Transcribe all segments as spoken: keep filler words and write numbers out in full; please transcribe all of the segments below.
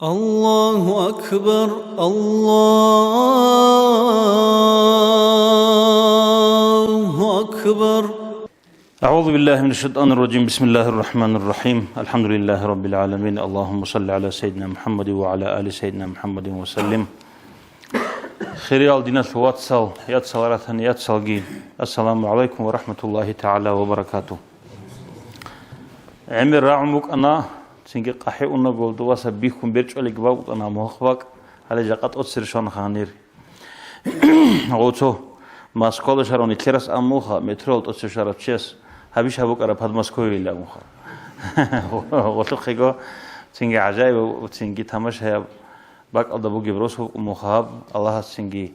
الله أكبر، الله أكبر. أعوذ بالله من الشيطان الرجيم. بسم الله الرحمن الرحيم. الحمد لله رب العالمين. اللهم صل على سيدنا محمد وعلى آل سيدنا محمد وسلم. Хириял диналъул вацал, яцал ратани яцалги, ассаламу гӀалайкум ва рахӀматуллагьи тагӀала ва баракатугь. ГӀемер рагӀун букӀана, цинги къахӀе унаго, дуваса бихьун берчӀвалиги букӀана мухь бакӀ, гьале жакъа тӀоцере щвана гьанир. Гъоцо Москвада щварав нилъерас аммуха, метроялда тӀоцере щварав чияс гьабищ гьаб букӀараб Подмосковьейилан муха. Гъолъухъего цинги гӀажаиб, цинги тамашаяб бакӀалда бугеб рос букӀун муха гьаб, Аллагьас цинги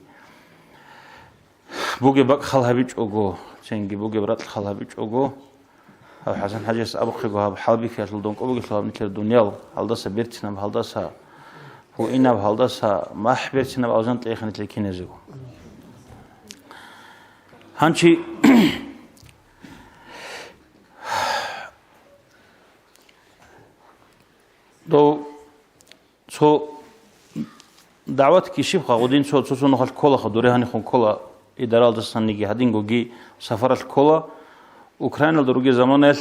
бугеб бакӀ хал гьабичӀого, цинги бугеб ракь хал гьабичӀого, гьав ХӀасан-хӀажияс абухъего гьаб хӀалбихьиялъул донкӀо бугелъул гьаб нилъер дуниял, гьалдаса берцинаб, гьалдаса гьуинаб, гьалдаса махӀ берцинаб алжан тӀехьа нилъер киназего. Гьанчи дов Цо дагӀватги щибха, гъудин цо, цо-цо нухалъ кколаха, дуре гьанихун ккола, идаралдасанниги гьадингоги сафаралъ ккола. Украиналда ругел заманаялъ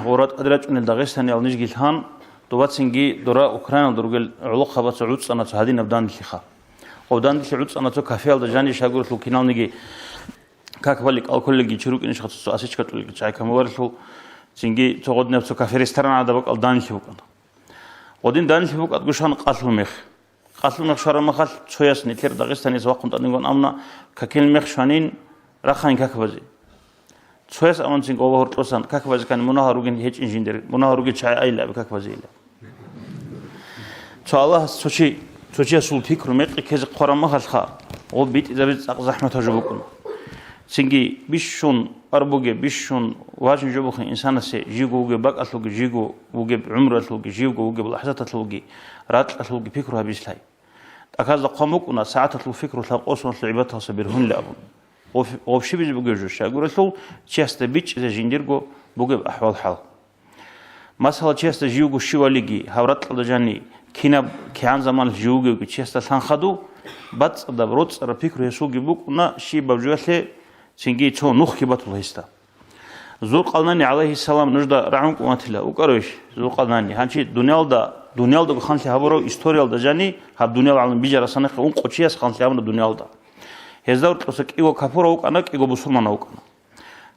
гъура тӀад рачӀунел дагъистаниял нижги лъан, дубацинги дора Украиналда ругел гӀолохъабаца гӀуцӀана цо гьадинаб данделъиха. Гъов данделъи гӀуцӀана цо кафеялда жаниш гьагурелъул киналниги как балик алкоголги чи рукӀинищха цо-цо асичка тӀулги чай камуларелъул, цинги цо гъодинаб цо кафе-ресторан гӀадаб бакӀал данделъи букӀана. Гъодин данилъи букӀадгушан къалъул мех. Къалъул мех щвараб махалъ цояс нилъер Дагъистаниялъ вахъун тӀадингун амна какил мех щванин рахъанин какбазе. Цояс амунцин гъоба гьоркьосан какбазе ккани мунагьал ругин гьечӀин жиндир, мунагьал ругин чай айилаби какбазе ила. Цо Аллагьас цо чи, цо чиясул пикру мекъи ккезе хъвараб махалъха, гъоб битӀизабиз цӀакъ захӀматаб жо букӀуна. Цинги бищун арбуге, бищун важин жо бухъин инсанасе, живго вугеб бакӀалъулги, живго вугеб гӀумруялъулги, живго вугеб лахӀзаталъулги, ракьалъулги пикру гьабизлъай. ТӀаказда хъван букӀуна, сагӀаталъул пикру лъабкъосуналъул гӀибадаталдаса бергьунила абун. Гъоб-, гъоб щибизе бугеб жо, щайгурелъул чиясда бичӀчӀизе жиндирго бугеб ахӀвал-хӀал. Масала, чиясда живго щивалиги, гьав ракьалда жани кинаб кигӀан заманалъ жив вугевги чиясда лъан хадув, бацӀцӀадаб, роцӀцӀараб пикру гьесулги букӀуна щибаб жоялъе, цинги цо нухги батула гьесда. Зулкъарнани, гӀалайгьиссалам, нужда рагӀун кӀун ватила, вукӀаравищ Зулкъарнани? Гьанчи дуниялда, дуниялдаго ханлъи гьабурав историялда жани, гьаб дуниял гӀалам бижарасанахъе ункъо чияс ханлъи гьабуна дуниялда. Гьезда гьоркьоса кӀиго капурав вукӀана, кӀиго бусурманав вукӀана.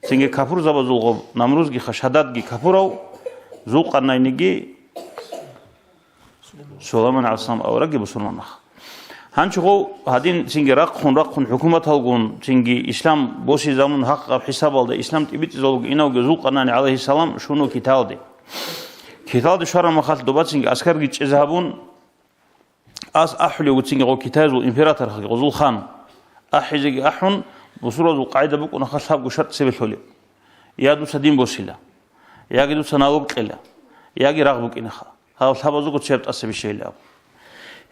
Цинги капурзабазул гъоб Намрузги Хашададги капурав, Зулкъарнайниги Суламан гӀалайгьиссалам аварагги бусурманах. Гьанчи гъов гьадин цинги рахъун-рахъун хӀукуматалгун, цинги ислам босизабун гьакъаб хӀисабалда ислам тӀибитӀизавулги инавги Зулкъарнани гӀалайгьиссалам шуну Киталде. Киталде щвараб махалъ дубацинги аскарги чӀезе гьабун, Ас ахӀулев вуцинги гъо Китайзул императорха гъозул хан. АхӀизеги ахӀун, бусурбабазул къагӀида букӀунаха лъабго шартӀ цебе лъолеб. Я дуца дин босила, яги дуца налог кьела, яги рагъ букӀинаха. Гьав лъабазулго цеб тӀаса бищайилан абун.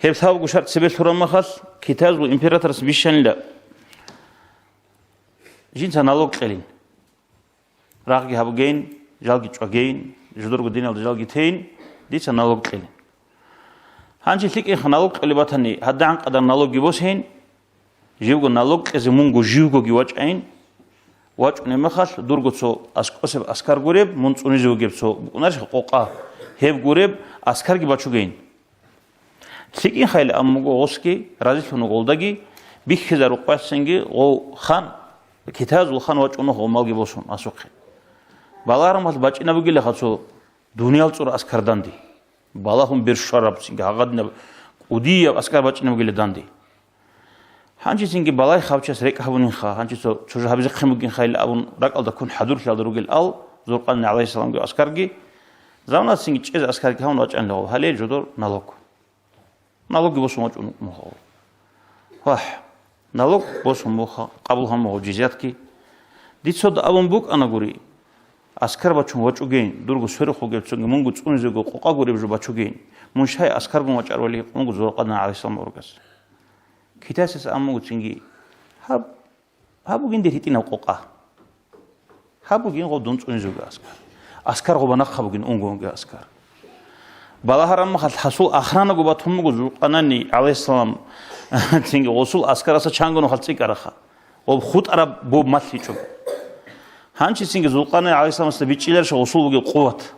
Гьеб лъабго шартӀ цебе лъураб махалъ, Китайзул императорас бищанила жинца налог кьелин. Рагъги гьабугейин, жалги чӀвагейин, жодорго диналда жалги тейин, дица налог кьелин. Гьанже лъикӀинха налог кьелеб батани, гьадагӀан къадар налогги босейин, живго налог кьезе мунго живгоги вачӀайин, вачӀунеб мехалъ дурго цо аскӀосеб аскар гуреб, мун цӀунизе вугеб цо букӀунарищ къокъа, гьеб гуреб аскарги бачугейин. ЛъикӀин хайилан аммуго гъосги разилъун вуго гъолдаги, бихьизарухъ вацинги гъов хан, Китайзул хан вачӀуна гъов малги босун асухъе. Балагьармалъ бачӀина бугилаха цо дуниял цӀура аскар данде. Балагьун бер щварабцинги гьагъадинаб кӀудияб аскар бачӀина бугила данде. Гьанчи цинги балай хавчас рекӀ гьабунинха, гьанчи цо, цо жо гьабизехъин бугин хайилан абун ракӀалда ккун хӀадурлъиялда ругел ал, Зуркъанни гӀалайгьиссаламги аскарги, заманацинги чӀезе аскарги гьавун вачӀанила гъов, гьале жодор налог. Налогги босун вачӀун муха гъов. Вагь, налог босун муха, къабул гьамугъав жизятги. Дица абун букӀанагури, аскар бачун вачӀугейин, дурго сверухъ вугеб цоги мунго цӀунизего къокъа гуреб жо бачугейин, мун щай аскаргун вачӀарвали мунго Зуркъанни гӀалайгьиссалам ургас. Китайцас аммуго цинги, гьаб, гьаб бугин дир гьитӀинаб къокъа. Гьаб бугин гъов дун цӀунизего аскар. Аскар гъоба нахъа бугин унго-унго аскар. Балагьараб махалъ гьасул охранаго батун буго Зулкъанани гӀалайгьиссалам, цинги гъосул аскарасда чанго нухалъ цӀикӀкӀараха. Гъоб хутӀараб боб малъичӀого. Гьанчи цинги Зулкъанани гӀалайгьиссаламасда бичӀчӀиларищ гъосул бугеб къуват?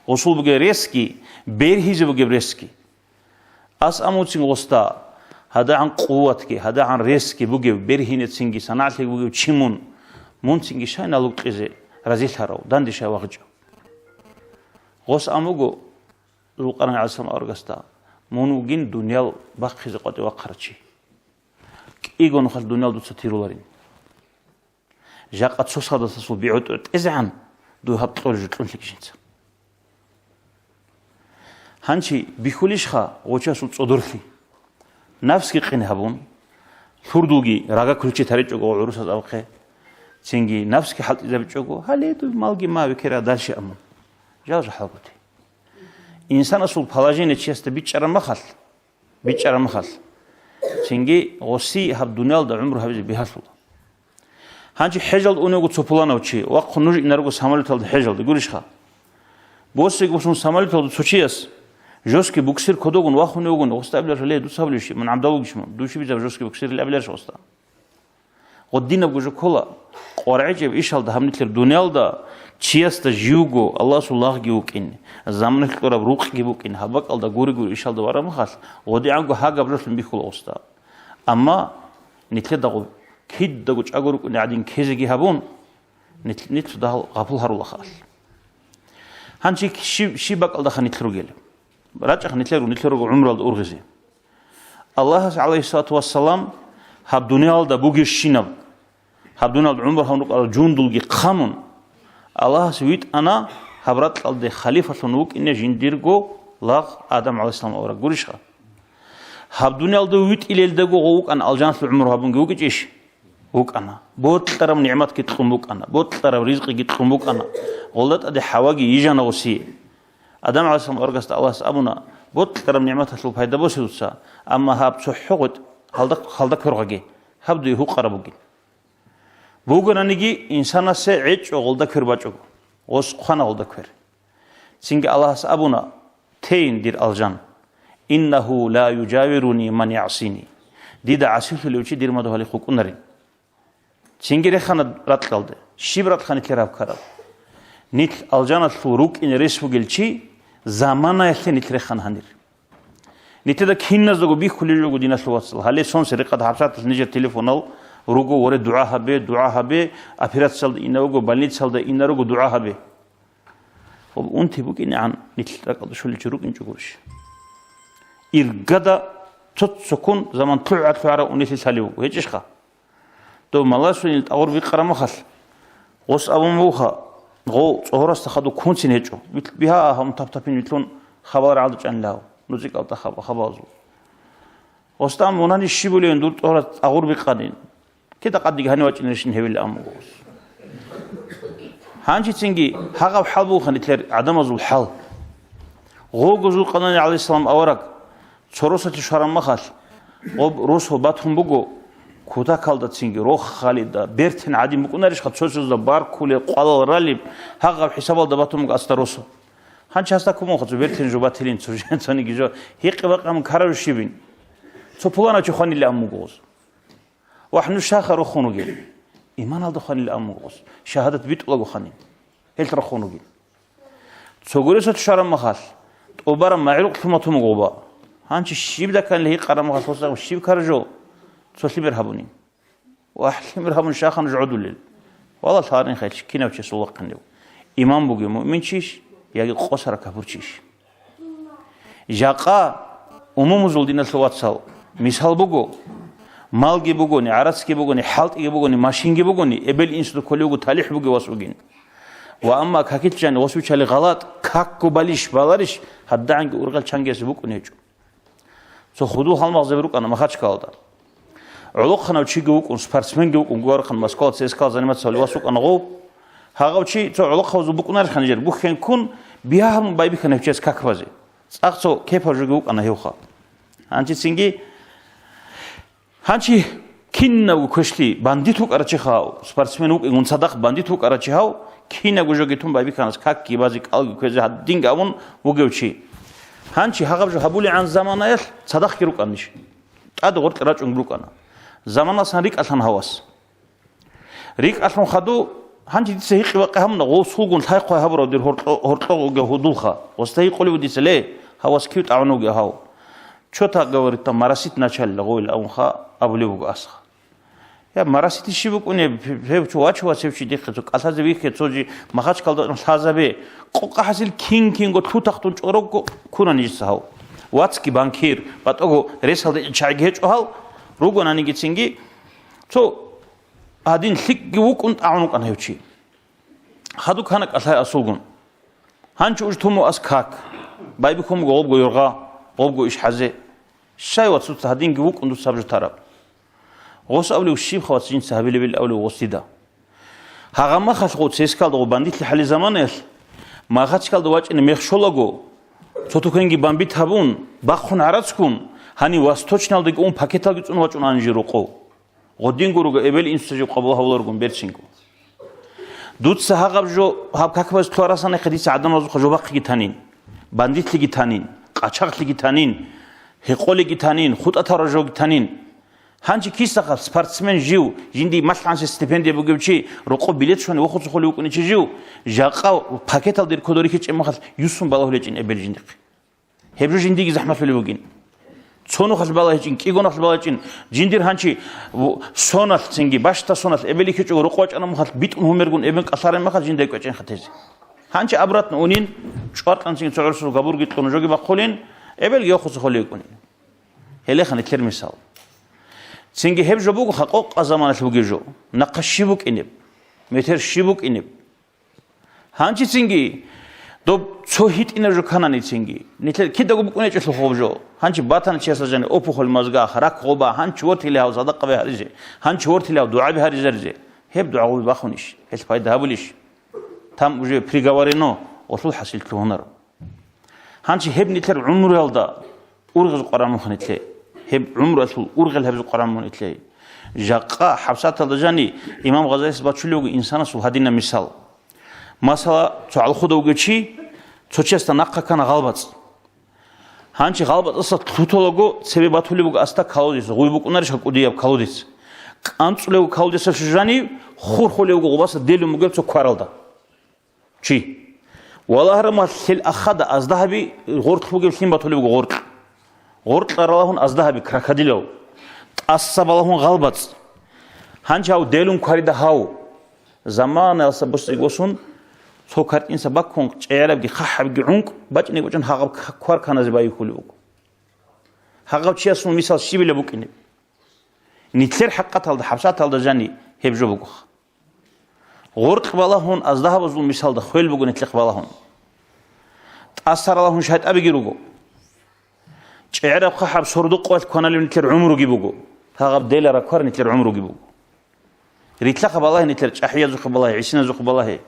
Гъосул бугеб ресги, бергьизе бугеб ресги. Ас амуцин гъосда, гьадагӀан къуватги, гьадагӀан ресги бугев, бергьинецинги санагӀлъи бугев чи мун, мунцинги щай налуг кьезе разилъарав, данде щай вагъичӀев? Гъос амуго, Зулкъаран гӀалайгьиссалам аварагасда, мун вугин дуниял бахъизе къватӀив вахъарав чи. КӀиго нухалъ дуниял дуца тируларин. Жакъа цо садасасул бигӀу тӀезегӀан дуе гьаб кьолеб жо кьунлъи ккижинца. Гьанчи бихьулищха гъочасул цӀодорлъи? Нафсги къин гьабун, лъурдулги рага кулчи таричӀого гӀурусаз абухъе, цинги нафсги хӀалтӀизабичӀого, гьале дуй малги ма векера дальше амун. Жал жахӀалгути. Инсанасул положение чиясда бичӀчӀараб махалъ, бичӀчӀараб махалъ. Цинги гъоси гьаб дуниялда гӀумру гьабизе бигьалъула. Гьанже хӀежалда уневго цо пуланав чи, вахъун нуж инарго самолеталда хӀежалда, гурищха? Босиго босун самолеталда цо чияс, жесткий буксир кодогун вахунев вугони, гъосда абиларха, ле, дуца гьабулищ, мун гӀамдал вугищ мун, дуй щибизаб жесткий буксирил абиларищ гъосда? Гъодинабго жо ккола, къваригӀинчӀеб ишалда гьаб нилъер дуниялда чиясда живго Аллагьасул лагъги вукӀин, замана кьураб рукъги букӀин, гьаб бакӀалда гури-гури ишалда вараб махалъ, гъодигӀанго гьагаб жолъун бихьула гъосда. Амма нилъеда гъоб кидаго чӀаго рукӀуни гӀадин ккезеги гьабун, нилъ-, нилъ дагьал гъапул гьарулаха алъ. Гьанчи щиб, щиб бакӀалдаха нилъ ругел? РачӀаха нилъер, нилъер руго гӀумралда ургъизе. Аллагьас, гӀалайгьиссалату вассалам, гьаб дуниялда бугебщинаб, гьаб дуниялда гӀумру гьабун рукӀарал жундулги хъамун, Аллагьас витӀана гьаб ракьалде халифалъун вукӀине жиндирго лагъ Адам гӀалайгьиссалам авараг, гурищха? Гьаб дуниялда витӀилелдаго гъов вукӀана алжаналъул гӀумру гьабунги вукӀичӀищ? ВукӀана. Бокьараб нигӀматги кьун букӀана, бокьараб ризкъиги кьун букӀана. Гъолда тӀаде ХӀаваги йижана гъосие. Адам гӀалайгьиссалам аварагасда Аллагьас абуна, бокьараб нигӀматалъул пайда босе дуца, амма гьаб цохӀо гъветӀ гьалда, гьалда квергъаге, гьаб дуе гьукъараб бугин. Бугонаниги, инсанасе гӀечӀо гъолда квер бачӀого, гъос хъвана гъолда квер. Цинги Аллагьас абуна, тейин, дир алжан, «Иннагьу ла южавируни ман ясини», дида гӀасилъулев чи дир мадугьалихъ вукӀунарин. Цинги рехана ракьалде. Щиб ракьха нилъер гьаб ккараб? Нилъ алжаналъул рукӀине рес бугел чи заманаялъе нилъ рехана гьанир. Нилъеда киназдаго бихьулел руго, диналъул вацал. Гьале сонсе рекъад гьабсагӀаталъ нижер телефонал руго, воре, дугӀа гьабе, дугӀа гьабе, операциялда ина вуго, больницалда ина руго, дугӀа гьабе. Гьоб унти букӀинегӀан нилъ ракӀалда щолел чи рукӀинчӀо гурищ? Иргада цо-цоккун заман лъугӀа-лъугӀарав унелъи лъалев вуго, гьечӀищха? Дов маласунил тӀагъур бикъараб махалъ, гъос абун буха, гъов цӀогьорасда хадуб кунцин гьечӀо. Вил-, бигьа гьавун тап-тапин вилълъун хабал рагӀалда чӀанилав, ну цӀикӀкӀалда хаба-, хабалазул. Гъосда мунани щибулевин дур тӀогьорас тӀагъур бикъанин. Кида къадиги гьанив вачӀинарищин гьевилла амуго гъос. Гьанжецинги гьагъаб хӀал бугоха нилъер гӀадамазул хӀал. Гъого Зулкъанани гӀалайгьиссалам авараг цо росалъе щвараб махалъ, гъоб росо батун буго, кутакалдацинги рохалида бертен гӀадин букӀунарищха, цо-цоясда баркулеб, къвалал ралеб, гьагъаб хӀисабалда батун буго асда росо. Гьанчи гьасда кумухъа цо бертен жо батилин, цо жо, цониги жо, гьикъи-бакъи гьамун ккараб жо щибин? Цо пуланав чи хванилан буго гъоз. Вагь, нуж щайха рохун ругел? Иманалда хванилан буго гъоз. Шагьадат битӀулаго хванин. Гьел рохун ругел. Цо гуресалъ щвараб махалъ, тӀубараб магӀрукълъун батун буго гъоба. Гьанчи щиб даканилан гьикъараб махалъ, гъосда щиб ккараб жо? Цо лъимер гьабунин. Вагь, лъимер гьабун щайха нуж гӀодулел? Валлагь, лъагаринха, кинав чиясул вахъинев, иман бугев муъминчийищ яги къосарав капурчийищ? Жакъа умумузул, диналъул вацал, мисал буго, малги бугони, гӀарацги бугони, хӀалтӀиги бугони, машинги бугони, эбел-инсуда кколев вуго талихӀ бугев вас вугин. Ва амма какилъ жанив гъос виччали гъалатӀ, какго балищ, баларищ, гьадагӀанги ургъел чангиясе букӀун гьечӀо. Цо худул гьалмагъзаби рукӀана Махачкалада. ГӀолохъанав чиги вукӀун, спортсменги вукӀун, гугарухъан Москвала ЦСКА заниматься гьавулев вас вукӀана гъов. Гьагъав чи цо гӀолохъавазул букӀунарихъан жер, бухьен ккун, бигьа гьабун байбихьана гьев чияс как базе. ЦӀакъ цо кепаб жоги вукӀана гьевха. Гьанчицинги Гьанчи кинабго квешлъи бандит вукӀарав чи гьав, спортсмен вукӀингун цадахъ бандит вукӀарав чи гьав, кинабго жоги тун байбихьанас какги базе, кӀалги кквезе гьадинги абун вугев чи. Гьанчи гьагъаб жо гьабулегӀан заманаялъ цадахъги рукӀанищ? ТӀаде гъоркье рачӀунги рукӀана. Заманалъан рикӀкӀалъан гьавас. РикӀкӀалъун хадув, гьанчи дица гьикъи-бакъи гьабуна, гъосулгун лъай-хъвай гьабурав дир гьоркьо-, гьоркьогъуги гьудулха, гъосда гьикъулев дица: «Ле, гьавас кив тӀагӀунавги гьав? Чо та, говорит, там моросить начали гъойил», — абунха абулев вуго асха. Я, моросить щиб букӀунеб, гьев чо ваче, вац гьев чи дихъе, цо кӀалъазе вихье, цо жи Махачкалда лъазабе. Къокъа хӀасил кин-кинго лъутахъун чӀорого ккуна нижеца гьав. Вацги банкир, батӀаго ресалда чагӀиги гьечӀо гьал, ругонаниги цинги, цо гьадин лъикӀги вукӀун тӀагӀун вукӀана гьев чи. Хадуб ккана кӀалъай асулгун. Гьанчо уж туму ас как. Байбихьун буго гъобго йоргъа, гъобго иш хӀазе. Щай, вацуца, гьадинги вукӀун дуца гьаб жо тараб? Гъос абулев щибха, вац, жинца гьабилебил абулев гъос дида. Гьагъа махалъ гъо цескалда гъо бандитлъи хӀали заманаялъ, Махачкалда вачӀине мех щолаго, цо тукенги бомбит гьабун, бахъун гӀарацгун, гьанив восточналдаги ун пакеталги цӀун вачӀун ани жи рокъов. Гъодинго руго эбел-инсуца жив къабул гьавуларгун берцинго. Дуца гьагъаб жо, гьаб какбаз лъугьарасанахъе дица гӀадамазухъа жо бахъиги танин, бандитлъиги танин, къачагълъиги танин, гьекъолеги танин, хутӀа тавра жоги танин. Гьанчи кисахъа спортсмен жив, жинди малъгӀанси стипендия бугев чи, рокъо билет щвани вохуцухъули вукӀунев чи жив, жакъа пакетал дир кодорихьичӀеб махалъ юсун балагьулечӀин эбел жиндихъе. Гьеб жо жиндиги захӀмалъулеб бугин. Цо нухалъ балагьичӀин, кӀигоналъ балагьичӀин, жиндир гьанчи в-, соналъ цинги, бащда соналъ эбел ихьичӀого рокъо вачӀана махалъ битӀун гьумергун эбен кӀалъарай махалъ жиндай кӀвечӀен хатезе. Гьанчи обратно унин, чӀваркьан цинги цо гӀурсул габурги кьун жоги бахъулин, эбелги йохуса холев кӀунин. Гьелеха нилъер мисал. Цинги гьеб жо буго хакъокъа заманалъ бугеб жо. Нахъа щиб букӀинеб? Метер щиб букӀинеб? Гьанчицинги, доб цо гьитӀинаб жо ккананицинги, нилъер кидаго букӀунечӀелъул хоб жо. Гьанчи батана чиясда жани опухоль мозгах, рак гъоба, гьанчи вортилев гьав садакъаби гьаризе, гьанчи вортилев гьав дугӀаби гьаризаризе. Гьеб дугӀа гъоби бахунищ? Гьелъ пайда гьабулищ? Там уже приговорено, гъолъул хӀасил лъугьунаро. Гьанчи гьеб нилъер гӀумруялда ургъизе къваран мун нилъее. Гьеб гӀумруялъул ургъел гьабизе къваран мун нилъее. Жакъа хӀабсаталда жани имам Гъазалис бачулев вуго инсанасул гьадинаб мисал. Масала, цо гӀалхуда вугев чи, цо чиясда нахъа ккана гъалбацӀ. Гьанчи гъалбацӀасда лъуталаго цебе батулеб буго асда колодец, гъуй букӀунарищ кӀудияб колодец. КӀанцӀулев колодецалъ жанив хурхулев вуго гъубаса делун бугеб цо кваралда. Чи? Валагьараб махалъ лъел ахада аздагьаби гъоркь бугеб лъим батулеб буго гъоркь. Гъоркьа ралагьун аздагьаби крокодилав. ТӀаса балагьун гъалбацӀ. Гьанчи гьав делун кварида гьав. Заманаялса бусиго сун, цо картӀинса баккун, чӀегӀерабги хъахӀабги гӀункӀ бачӀинеги бачӀун гьагъаб к-, квар каназе байихьулев вуго. Гьагъав чиясул мисал щибила букӀинеб? Нилъер хӀакъаталда, хӀабсаталда жани гьеб жо бугоха. Гъоркь балагьун, аздагьабазул мисалда хвел буго нилъехъ балагьун. ТӀасаралагьун шайтӀабиги руго. ЧӀегӀераб хъахӀаб сордо-къоялъ кваналев нилъер гӀумруги буго. Гьагъаб делараб квар нилъер гӀумруги буго. Рилъахъа балагье нилъер, чӀахӀиязухъа балагье, гӀисиназухъа балагье.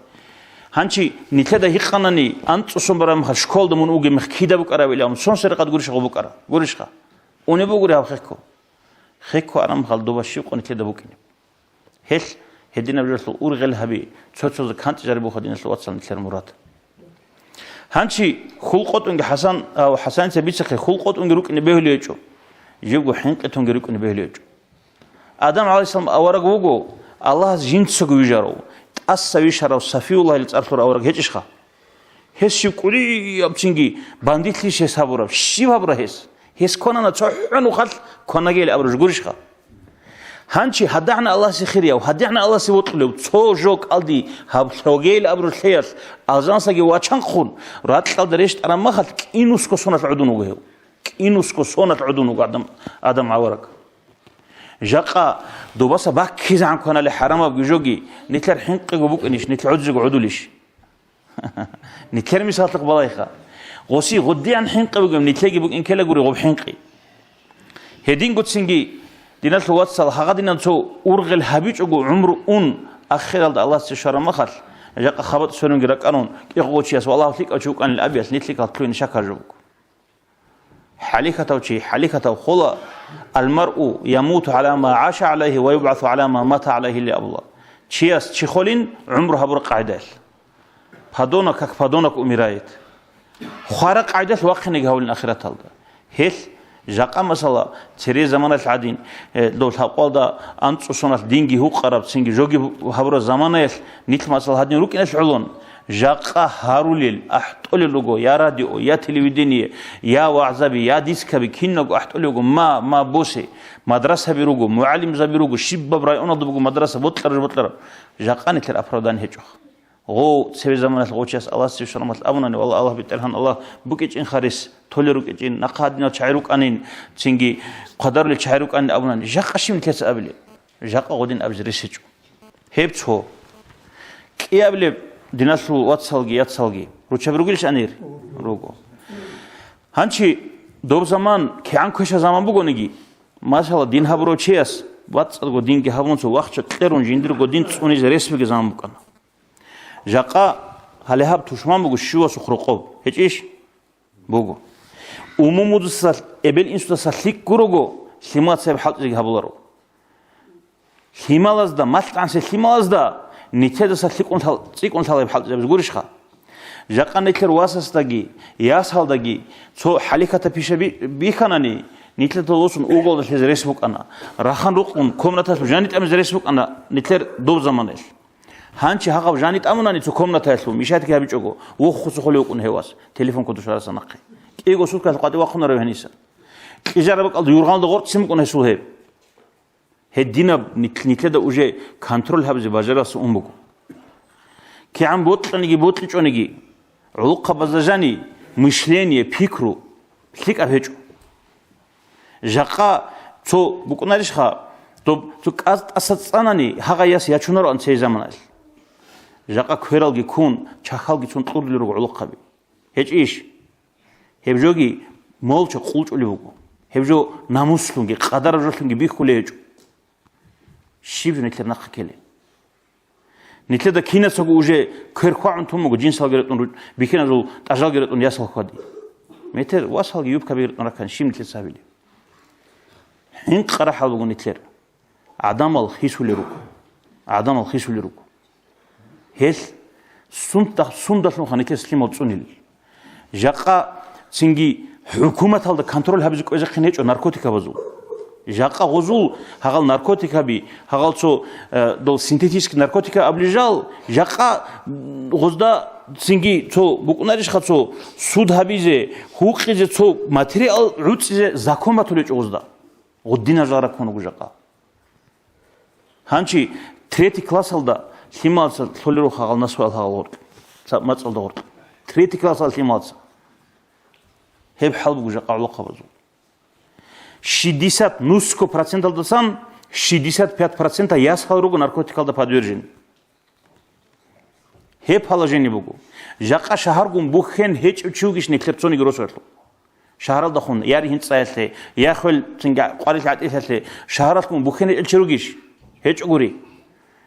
Гьанчи нилъеда гьикъанани, анцӀусун бараб мехалъ школда мун угеб мех кида букӀарабилан, сон сергъад гурищ гъо букӀара? Гурищха? Унеб бугури гьаб хехго? Хехго араб мехалъ доба щиб къо нилъеда букӀинеб? Гьелъ гьединаб жоялъул ургъел гьаби, цо-цозе кантӀи жарибуха, диналъул вацал, нилъер мурад. Гьанчи хьул къотӀунги ХӀасан, а, ХӀасаница бицахъе, хьул къотӀунги рукӀине бегьулев гьечӀо, живго хӀинкъи тунги рукӀине бегьулев гьечӀо. Адам гӀалайгьиссалам авараг вуго, Аллагьас жинцаго вижарав, тӀаса вишарав Сафиуллагьил цӀар лъурав авараг гьечӀищха? Гьес щиб кӀудияб цинги бандитлъищ гьес гьабураб, щиб гьабура гьес? Гьес кванана цохӀо нухалъ кванагел абураб жо гурищха? Гьанчи гьадагӀна Аллагьасе хирияв, гьадигӀна Аллагьасе вокьулев, цо жо кӀалди гьаб лъогел абураб лъеялъ алжансаги вачанхъун, ракьалда рещтӀараб махалъ кӀинусго соналъ гӀодун вуго гьев. КӀинусго соналъ гӀодун вуго Адам, Адам авараг. Жакъа добаса баккизегӀан кванали хӀарамабги жоги, нилъер хӀинкъиго букӀинищ, нилъ гӀодизего гӀодулищ? Нилъер мисаллъухъ балайха. Гъоси гъудиян хӀинкъи бугеб, нилъеги букӀин ккелагури гъуб хӀинкъи. Гьедингоцинги, диналъул вацал, гьагъадинан цо ургъел гьабичӀого гӀумру ун, ахиралда Аллагьасе щвараб махалъ, жакъа хабатӀ сверунги ракӀарун, кӀикъого чияс ва Аллагь лъикӀав чи вукӀанил абиялъ нилъ лъикӀал лъугьине шак гьаржо буго. ХӀалихьатав чи хӀалихьатав хола, «Ал-маръу ямуту гӀала ма гӀаша гӀалайгьи ва юбгӀасу гӀала ма мата гӀалайгьи», — или абула. Чияс чи холин гӀумру гьабураб къагӀидаялъ. Подонок как подонок умирает. Хвара къайдалъ вахъинеги гьавулин ахираталда. Гьелъ жакъа масала, цере заманалъ гӀадин, э, дов лъабкъалда анцӀу соналъ динги гьукъараб, цинги жоги гьабураб заманаялъ нилъ масала гьадин рукӀиналъ гӀолон, жакъа гьарулел, ахӀтӀолел руго, я радио, я телевидение, я вагӀзаби, я дискаби, киналго ахӀтӀолел руго, ма, ма, босе, мадрасаби руго, мугӀалимзаби руго, щибаб районалда буго мадраса, бокьараб, бокьараб. Жакъа нилъер оправдание гьечӀо. Гъов, цеве заманалъ гъов чияс Аллагьасде шарамалъ абунани, валла, Аллагь БетӀергьан, Аллагь букӀичӀин харис, толел рукӀичӀин, нахъа гьадинал чагӀи рукӀанин, цинги хъвадарулел чагӀи рукӀанин абунани, жакъа щиб нилъеца абилеб? Жакъа гъодин абизе рес гьечӀо. Гьеб цо. КӀиабилеб, диналъул вацалги, яцалги, руччаби ругелищ гьанир? Руго. Гьанчи доб заман, кигӀан квеша заман бугониги, масала, дин гьабурав чияс, бацӀцӀадго динги гьабун, цо вахча кьерун, жиндирго дин цӀунизе рес бугеб заман букӀана. Жакъа гьале гьаб тушман буго щивасухъ рокъоб. ГьечӀищ? Буго. Умумудаса, эбел-инсудаса лъикӀ гурого, лъималаца гьеб хӀалтӀизеги гьабуларо. Лъималазда, малъгӀансе лъималазда, нилъедаса лъикӀун лъал-, цӀикӀкӀун лъала гьеб хӀалтӀизабизе гурищха? Жакъа нилъер васасдаги, ясалдаги цо хӀалихьатаб пиша би-, бихьанани, нилъеда досун уголда лъезе рес букӀана, рахан рукъун комнаталъув жани тӀамизе рес букӀана нилъер доб заманаялъ. Гьанчи гьагъаб жани тӀамунани цо комнатаялъул мешатги гьабичӀого, вохуса холев вукӀун гьевас, телефон кодошараса нахъе. КӀиго суткаялъ къватӀив вахъунарев гьениса. Кьижараб бакӀалда юргъалда гъоркьцин букӀун гьесул гьеб. Гьединаб нит-, нилъеда уже контроль гьабизе бажарасда ун буго. КигӀан бокьаниги бокьичӀониги, гӀолохъабазда жани мышление, пикру лъикӀаб гьечӀо. Жакъа цо букӀунарищха, доб цо кӀаз тӀаса цӀанани, гьагъай яс ячунароан цей заманалъ. Жакъа квералги ккун, чахьалги цун кьурулел руго гӀолохъаби. ГьечӀищ? Гьеб жоги молча къулчӀулеб буго. Гьеб жо намуслъунги, къадараб жолъунги бихьулей гьечӀо. Щиб жо нилъер нахъа ккелей? Нилъеда кинацаго уже квер хьвагӀун тун буго, жинсалги ретӀун, ру-, бихьиназул тӀажалги ретӀун, ясал хьвади. Метер васалги юбкаби ретӀун раккани, щиб нилъеца гьабилеб? ХӀинкъараб хӀал буго нилъер. ГӀадамал хисулел руго. ГӀадамал хисулел руго. Гьелъ сунда-, сундалъунха нилъер лъимал цӀунилел. Жакъа цинги хӀукуматалда контроль гьабизе кӀвезехъин гьечӀо наркотикабазул. Жакъа гъозул гьагъал наркотикаби, гьагъал цо, э, дол синтетический наркотика абли жал, жакъа гъозда цинги цо букӀунарищха цо суд гьабизе, гьукъизе цо материал гӀуцӀизе закон батулечӀо гъозда. Гъуддинаб жал раккун руго жакъа. Гьанчи третий классалда лъималаца лъолел руго гьагъал насвал гьагъал гъоркь, ца-, мацӀалда гъоркь. Третий классалда лъималаца. Гьеб хӀал буго жакъа гӀолохъабазул. Шестьдесят, нусго проценталдасан шестьдесят пять процента ясал руго наркотикалда подвержен. Гьеб положение буго. Жакъа шагьаргун бухьен гьечӀев чи вугищ нилъер цониги росулъ? Шагьаралдахун я ригьин цӀаялъе, я хвел цинги къварилъи гӀатӀилъалъе шагьаралъгун бухьен гьечӀел чи ругищ? ГьечӀогури.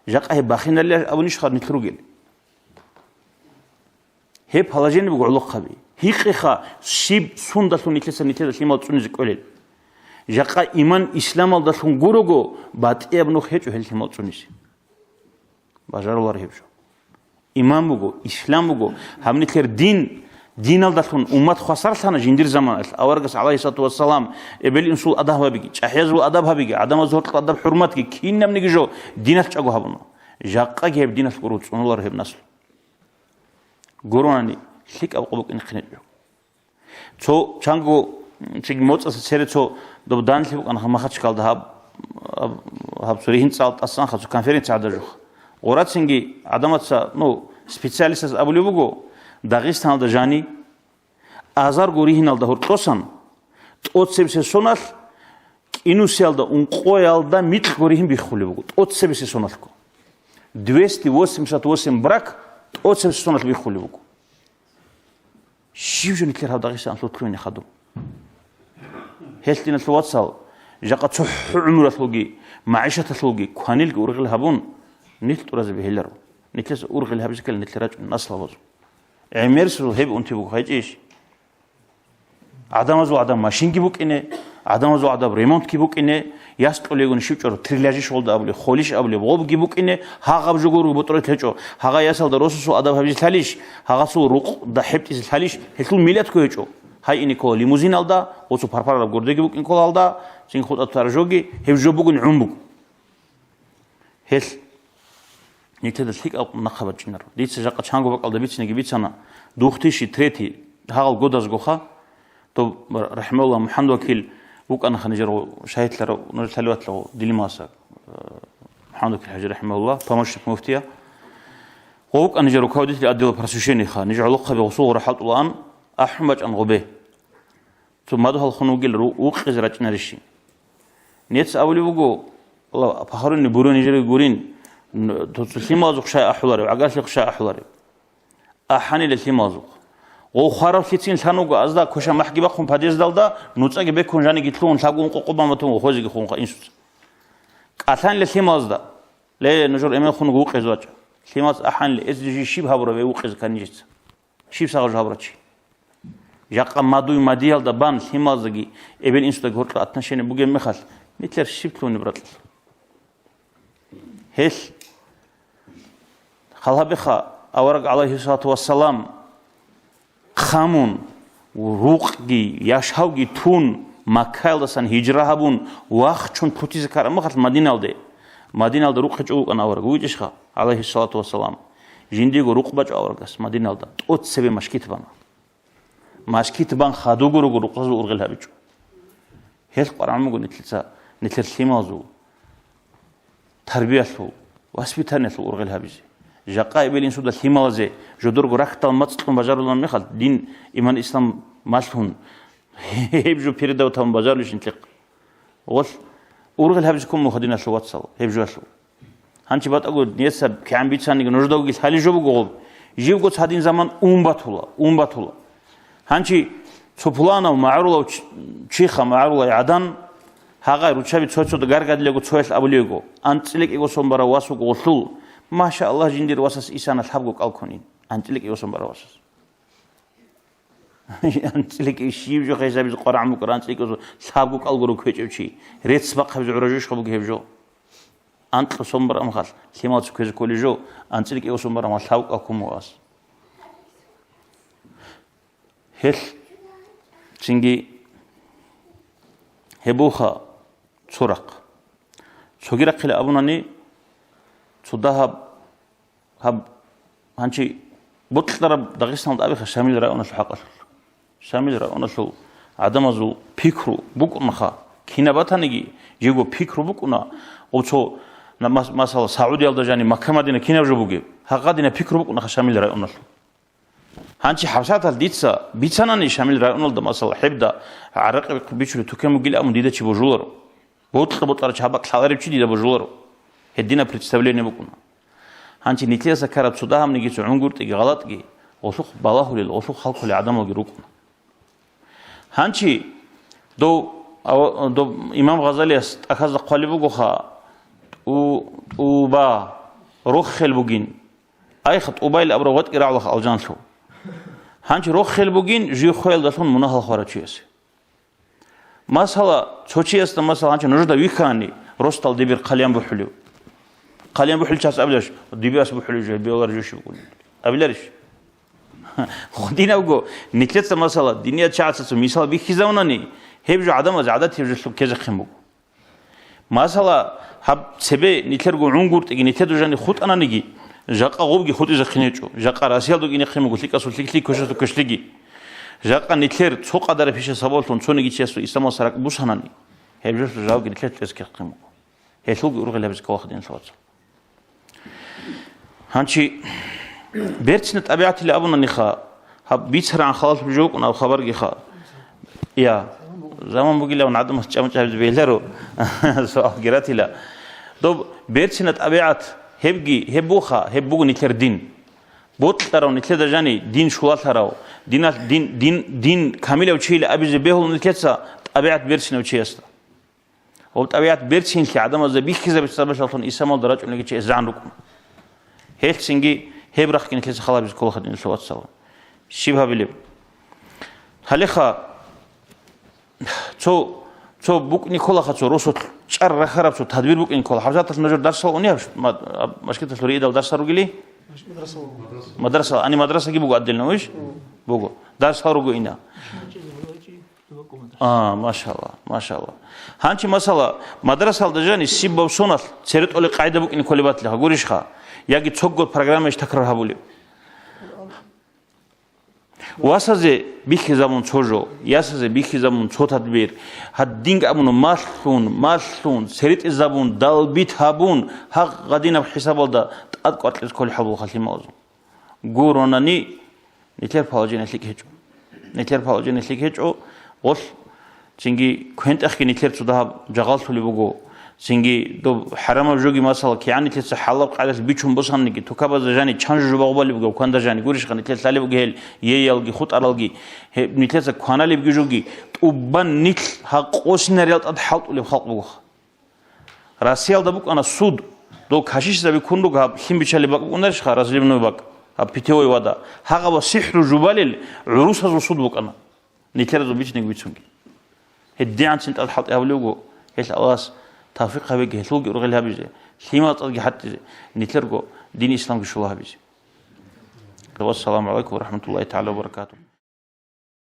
Жакъа гьеб бахиналилан абунищха нилъ ругел? Гьеб положение буго гӀолохъаби. Гьикъиха, щиб сундалъун нилъеца нилъеда лъимал цӀунизе кӀолел? Жакъа иман исламалдалъун гурого, батӀияб нух гьечӀо гьел лъимал цӀунизе. Бажарулар гьеб жо. Иман буго, ислам буго, гьаб нилъер дин, диналдалъун уммат хвасарлъана жиндир заманалъ, аварагас, гӀалайгьиссалату вассалам, эбел-инсул адаб гьабиги, чӀахӀиязул адаб гьабиги, гӀадамазул гьоркьоб адаб-хӀурматги, кинабниги жо диналъ чӀаго гьабуна. Жакъаги гьеб диналъ гуро цӀунулар гьеб наслу. Гуронани, лъикӀаб къо букӀинехъин гьечӀо. Цо чанго, м, цинги моцӀаса цере цо доб данлъи букӀана Махачкалда гьаб, гьаб, гьаб цо ригьин цӀал тӀасан ха цо конференция гӀадажуха. Гъурацинги гӀадамаца, ну, специалистаз абулеб буго, Дагъистаналда жани, азарго ригьиналда гьоркьосан, тӀоцебесеб соналъ кӀинусиялда ункъоялда микьго ригьин биххулеб буго, тӀоцебесеб соналъго. Двести восемьдесят восемь брак тӀоцебесеб соналъ биххулеб буго. Щив жо нилъер гьаб Дагъистаналъул лъугьине хадуб? Гьелъ диналъул вацал, жакъа цохӀо гӀумралъулги, магӀишаталъулги, кванилги ургъел гьабун, нилъ тӀуразе бегьиларо. Нилъеца ургъел гьабизе ккела нилъер рачӀун наслабазул. ГӀемерисезул гьеб унти буго гьечӀищ? ГӀадамазул гӀадам машинги букӀине, гӀадамазул гӀадаб ремонтги букӀине, яс кьолигун щив чӀор, трилляжиш гъолда абулеб, холиш абулеб, гъобги букӀине, гьагъаб жо гуро бутӀрулъ гьечӀо, гьагъа ясалда росасул адаб гьабизе лъалищ, гьагъасул рукъ дагьаб тӀизе лъалищ, гьелъул миллатго гьечӀо. Гьай ине ккола лимузиналда, оцу парпарараб гурдеги букӀин ккола гьалда, цин хутӀа тӀаржоги, гьеб жо бугин гӀун буго. Гьелъ нилъеда лъикӀаб нахъа бачӀинаро. Дица жакъа чанго бакӀалда бицинеги бицана, двух тысячи третий гьагъал годазгоха, доб рахӀимагьуллагь МухӀаммад Вакил вукӀанаха нижер шагьидлъарав, нужер лъаливатлагъу Дилимаса, э, МухӀаммад Вакил ХӀажи рахӀимагьуллагь, помощник муфтия. Ва вукӀана нижер руководитель отдела просвещениеха, ниж гӀолохъаби гъусул гъура хӀалтӀулаан, ахӀун бачӀан гъубе. Цо мадугьалхун вугел ру-, вукъизе рачӀинарищи? Нец абулеб буго, Аллагь, похоронный буро нижереги гурин, н-, то-, цо лъималазухъ щай ахӀуларев, гӀагарлъихъ щай ахӀуларев? АхӀанила лъималазухъ. Гъов хваравлъицин лъан вуго азда квешаб махӀги бахъун подъездалда, нуцӀаги бекун жаниги лъугьун лъабгун къокъоб баматун ва хвезеги хунха инсуца. КӀалъанила лъималазда, ле, нужер эмен хун вукъизе вачӀа. Лъималаз ахӀанила, эзли жи щиб гьабураб гьев вукъизе ккани жица? Щиб сагъа жо гьабурав чи? Жакъа мадуй мадиялда бан лъималаздаги эбел-инсудаги гьоркьа отношение бугеб мехалъ, нилъер щиб лъугьунеб ракьалъ? Гьелъ халабиха авараг, гӀалайгьиссалату вассалам, хъамун, рукъги, яшавги тун, Маккаялдасан гьижра гьабун, вахчун путизе ккараб мехалъ Мадиналде. Мадиналда рукъ гьечӀо вукӀана авараг, вугичӀищха, гӀалайгьиссалату вассалам? Жиндиего рукъ бачӀо аварагас Мадиналда, тӀоцебе машгит бана. Машгит бан хадуго руго рукъзазул ургъел гьабичӀо. Гьелъ къварагӀун буго нилъеца, нилъер лъималазул, тарбиялъул, воспитаниялъул ургъел гьабизе. Жакъа эбел-инсуда лъималазе жодорго рахьдал мацӀ кьун бажарулареб мехалъ, дин, иман, ислам малъун, гьеб жо передав тавун бажарулищ нилъехъ? Гъолъ ургъел гьабизе ккун буго диналъул вацал, гьеб жоялъул. Гьанчи батӀаго несаб кигӀан бицаниги нуждавги лъали жо буго гъоб. Живго цадин заман ун батула, ун батула. Гьанчи цо пуланав магӀарулав ч-, чиха магӀарулай гӀадан, гьагъай ручаби цо-цода гаргадилаго цоялъ абулего, анцӀила кӀиго сон барав вас вуго гъолъул, машааллагь, жиндир васас исана лъабго кӀал ккунин, анцӀила кӀиго сон барав васас. АнцӀила кӀи-, щиб жо хӀисабизе къварагӀун букӀара, анцӀила кӀиго сон, лъабго кӀал гуро ккечӀев чи. Рецц бахъабизе гӀура жо щха буго гьеб жо? Анкьа сон барамхалъ, лъимал цо ккезе кколей жо, анцӀила кӀиго сон барамхалъ лъабго кӀал ккун вугас. Гьелъ цинги гьеб буха цо рахъ. Цоги рахъила абунани, цо дагьаб Гьаб, гьанчи бокьараб Дагъистаналда абиха Шамил районалъул хӀакъалъулъ. Шамил районалъул гӀадамазул пикру букӀунаха, кинаб батаниги, жего пикру букӀуна, оцо, на-, мас-, масала, Саудиялда жани Макка-Мадина кинаб жо бугеб? Гьагъадина пикру букӀунаха Шамил районалъул. Гьанчи хӀабсатал дица бицанани Шамил районалда, масала, хӀебда гӀаракъи бичулеб тукен бугилан абун дида чи божуларо. Бокьа-бокьарав чабакь лъаларев чи дида божуларо. Гьединаб представление букӀуна. Гьанчи нилъеца ккараб цо дагьабниги, цо гӀунгутӀиги, гъалатӀги, гъолъухъ балагьулел, гъолъухъ халкулел гӀадамалги рукӀуна. Гьанчи дов, ав-, дов имам Гъазалияс тӀахьазда хъвалеб бугоха, тӀу-, тӀуба, рохел бугин. Айха, тӀубайил абураб гъветӀги рагӀулаха алжанлъу. Гьанчи рохел бугин жив хвеялдалъун мунагьал хварав чиясе. Масала, цо чиясда, масала, гьанчи нужда вихьани, росдал дибир хъалиян бухӀулев. Хъалиян бухӀулев час абиларищ, дибирас бухӀулев жо, гьеб биолар жо щиб букӀунеб? Абиларищ? Гъодинабго, нилъеца, масала, диният чагӀаца цо мисал бихьизавунани, гьеб жо гӀадамаз гӀадатияб жолъун ккезехъин буго. Масала, гьаб цебе нилъерго гӀунгутӀиги, нилъеда жани хутӀананиги, жакъа гъобги хутӀизехъин гьечӀо, жакъа Россиялда инехъин буго, лъикӀасул лъикӀлъи, квешасул квешлъиги. Жакъа нилъер цо къадараб пиша сабаблъун цониги чиясул исламалъа ракӀ бусанани, гьеб жолъул жавабги нилъер тӀерхьехъин буго. Гьелъулги ургъел гьабизе кколаха, диналъул вацал. Гьанчи берцина тӀабигӀатила абунаниха, гьаб бицарагӀан халалъулеб жо букӀун аб хабаргиха. Я, заман бугилавун гӀадамас чӀамчӀабизе бегьларо, суал гиратила. Доб берцина тӀабигӀат, гьебги, гьеб буха, гьеб буго нилъер дин. Бокьарав нилъеда жани дин щулалъарав, диналъ-, дин, дин, дин камилав чийила абизе бегьула нилъеца тӀабигӀат берцинав чиясда. Гьаб тӀабигӀат берцинлъи гӀадамазда бихьизабица сабаблъун исламалда рачӀунеги чи эзегӀан рукӀуна. Гьелъцинги гьеб рахъги нилъеца халабизе кколаха, диналъул вацал. Щиб гьабилеб? Гьалеха, цо, Цо букӀни кколаха, цо росулъ чӀар рахараб цо тадбир букӀин ккола. ХӀабжаталъ нужер дарсал уни гьаб, мад-, аб-, машгиталъуре идал дарсал ругели? Мадрасал. Мадрасал. Ани мадрасаги буго отдельно, уйш? Мгм. Буго. Дарсал руго ина. А, машалла, машалла. Гьанчи масала, мадрасалда жани сибаб соналъ церетӀолеб къайда букӀин кколеб батлиха, гурищха? Яги цогго программаеш такрар гьабулеб? Васазе бихьизабун цо жо, ясазе бихьизабун цо тадбир, гьадинги абуна малъун, малъун, церетӀизабун, далбит гьабун, гьагъ гьадинаб хӀисабалда тӀад кӀваркьиз кколеб хӀал буго лъималазул. Гуронани, нилъер положение лъикӀ гьечӀо. Нилъер положение лъикӀ гьечӀо, гъолъ Цинги квен-тӀехги нилъер цо дагьаб жагъаллъулеб буго. Цинги доб хӀарамаб жоги, масала, кигӀан нилъеца хӀалаб къайдалъ бичун босаниги, тукабазда жани чан жо багъубалеб буго, кванда жани гурищха нилъер лъалеб буго гьел, еялги, хутӀаралги, гьеб нилъеца кваналебги жоги, тӀубан нилъ гьа къосинариял тӀад хӀалтӀулеб халкъ бугоха. Россиялда букӀана суд, дол кашишзаби ккун руго гьаб лъим бичалеб бакӀ букӀунарищха, разливной бакӀ, гьаб питьевой вода. Гьагъаб сихӀру жубалел гӀурусазул суд букӀана. Нилъеразул бицунги бицунги. ГьедигӀанцин тӀад хӀалтӀи гьабулев вуго, гьелъ Аллагьас тавфикъ гьабеги, гьелъулги ургъел гьабизе, лъимал тӀадги хӀаттизе, нилъерго дин исламги щула гьабизе. Вассаламу гӀалайкум ва рахӀматуллагьи тагӀала ва баракатугь.